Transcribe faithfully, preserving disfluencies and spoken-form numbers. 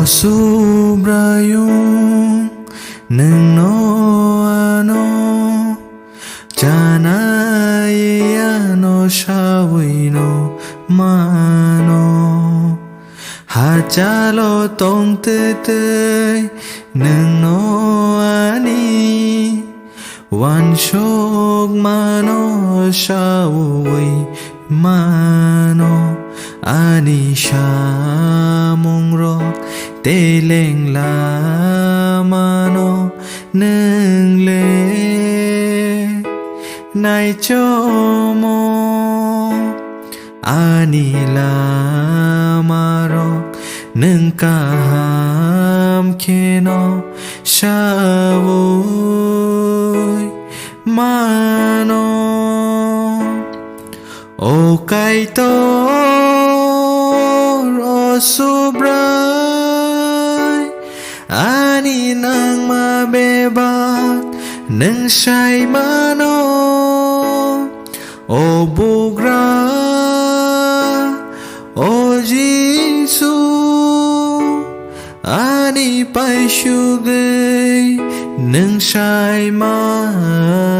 Subraiyung, nwngno ano chanai ano sawi no mano. Hachalo tongtwtwi nwngno ani wansok mano sawi mano, ani samung rok tei lengla mano, nwng le naichomo. Ani lamarok nwng kaham kheno sawi mano. O Kaitor, o Subrai, ani nangma bebak nwng sai mano. O bugra, o Jisu, ani paisugwi nwng sai mano.